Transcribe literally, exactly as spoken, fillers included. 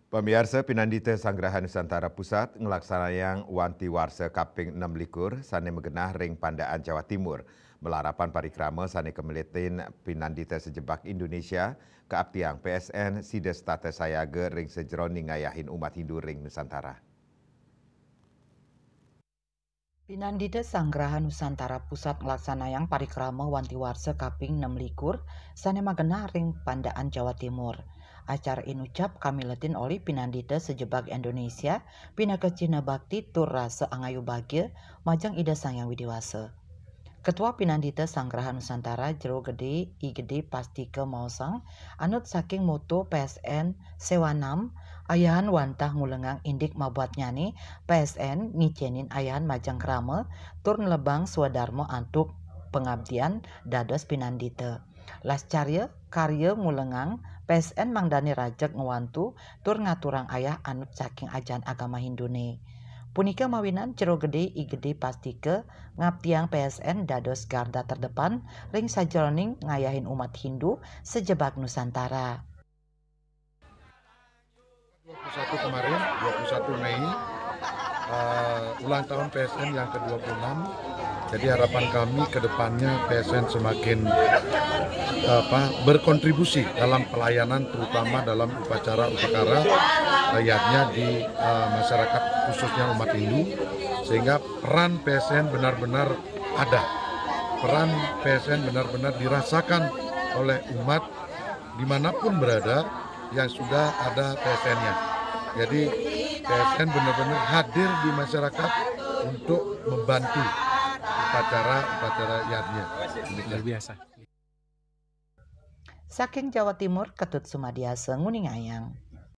Pamiarsa, Pinandita Sanggraha Nusantara Pusat nglaksanayang Wanti Warsa kaping enam likur sané magenah ring Pandaan, Jawa Timur. Malarapan parikrama sané kamilitin Pinandita sajebag Indonesia, kaaptiang P S N sida setata sayaga ring sajeroning ngayahin umat Hindu ring Nusantara. Pinandita Sanggraha Nusantara Pusat nglaksanayang parikrama Wanti Warsa kaping enam likur sané magenah ring Pandaan, Jawa Timur. Acara inucap kamiletin olih Pinandita sajebag Indonesia pinaka cihna bakti tur rasa angayu bagia majeng Ida Sang Hyang Widi Wasa. Ketua Pinandita Sanggraha Nusantara Jero Gede I Gede Pastika maosang, anut saking moto P S N Sewanam, ayahan wantah ngulengang indik mabuatnyané, P S N ngicénin ayahan majeng krama tur nelebang swadarma antuk pangabdian dados pinandita. Lascarya karya ngulengang P S N mangdané rajeg ngwantu tur ngaturang ayah anut saking ajaran agama Hinduné. Punika mawinan Jero Gede I Gede Pastika ngaptiang P S N dados garda terdepan ring sajeroning ngayahin umat Hindu sajebag Nusantara. dua puluh satu kemarin, dua puluh satu Mei, eh, ulang tahun P S N yang ke dua puluh enam. Jadi harapan kami ke depannya P S N semakin, apa, berkontribusi dalam pelayanan, terutama dalam upacara upacara yadnya di, eh, masyarakat, khususnya umat Hindu, sehingga peran P S N benar-benar ada. Peran P S N benar-benar dirasakan oleh umat dimanapun berada yang sudah ada P S N-nya. Jadi P S N benar-benar hadir di masyarakat untuk membantu upacara-upacara yadnya. Luar biasa. Saking Jawa Timur, Ketut Sumadiasa nguningayang.